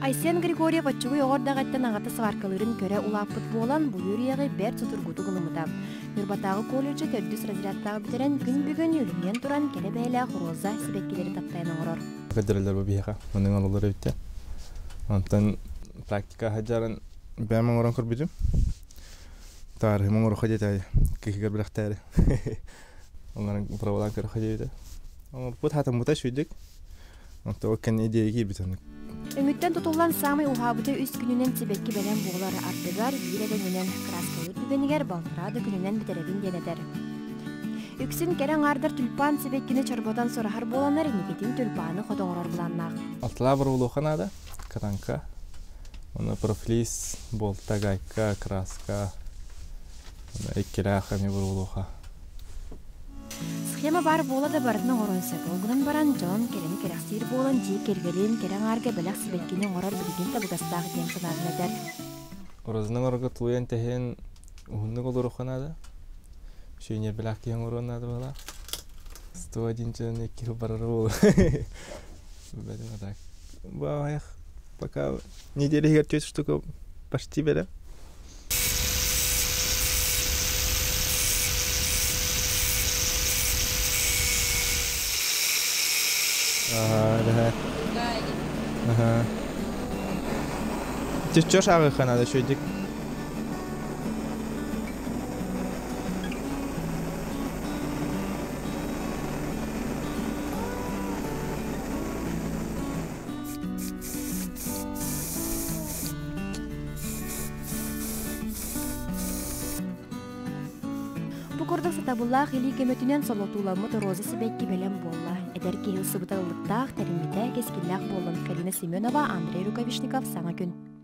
Айсен Григорьев оччугуй оҕо эрдэҕиттэн аҕата сваркалыырын көрө улааппыт буолан, бу үөрүйэҕи бэрт судургутук ылыммыта. Ньурбатааҕы колледжы төрдүс разрядтаах бүтэрэн, күн бүгүн үлүһүйэн туран кэрэ бэйэлээх роза сибэккилэри таптайан оҥорор. Көрдөрөллөр бу биһиэхэ. Маннык оҥороллор эбит. Онтон практика сылдьарын бэйэм оҥорон көрбүтүм. Таарыһым оҥоруохха диэтэ киһигэр бэлэхтээри. Оҥорон проволан көрөххө диэбитэ. Оҥорбут хатаммыта үчүгүйдүк. Онто кэнни идея киирбит оннук. Өҥүттэн тутуллан саамай уһаабыта үс күнүнэн сибэкки бэлэм буолар, ардыгар биир эрэ өҥүнэн кырааскалыыр түгэнигэр балтараа да күнүнэн бүтэрэбин диэн этэр. Үксүн кэрэ аҥаардар тюльпан сибэккини чорботон сураһар буоланнар инникитин тюльпаны хото оҥорор былааннаах. Алталаа боруолуохха наада, катанка, уонна профлиз, болта, гайка, краска, иккилээх эмиэ боруолуоха. Схема баар буола да барытын оҥоруон сөп. Ол гынан баран, дьон кэрэни кэрэхсиир буолан дьиэ кэргэнин кэрэ аҥаарга бэлэх сибэккини оҥорор билигин табыгастаах диэн санаатын этэр. Розаны оҥорорго тулуйан тэһин уһуннук олоруохха наада. Сүүньэрбэлээх киһи оҥоруон наада быһалаах. 101 дьон икки барара буолуо. Бэдим а так. Баайах пока неделя иһигэр түөрт штука почти бэлэм. Ага, Ага. Чөччө шагыха надо шөйдик. Бу курдук сатабыллаах илии көмөтүнэн солотууламмыт роза сибэкки бэлэм буолла. Эдэр киһи ылсыбыта ыллыктаах, тэриммитэ, кэскиллээх буоллун Карина Семенова, Андрей Рукавишников «Саҥа күн».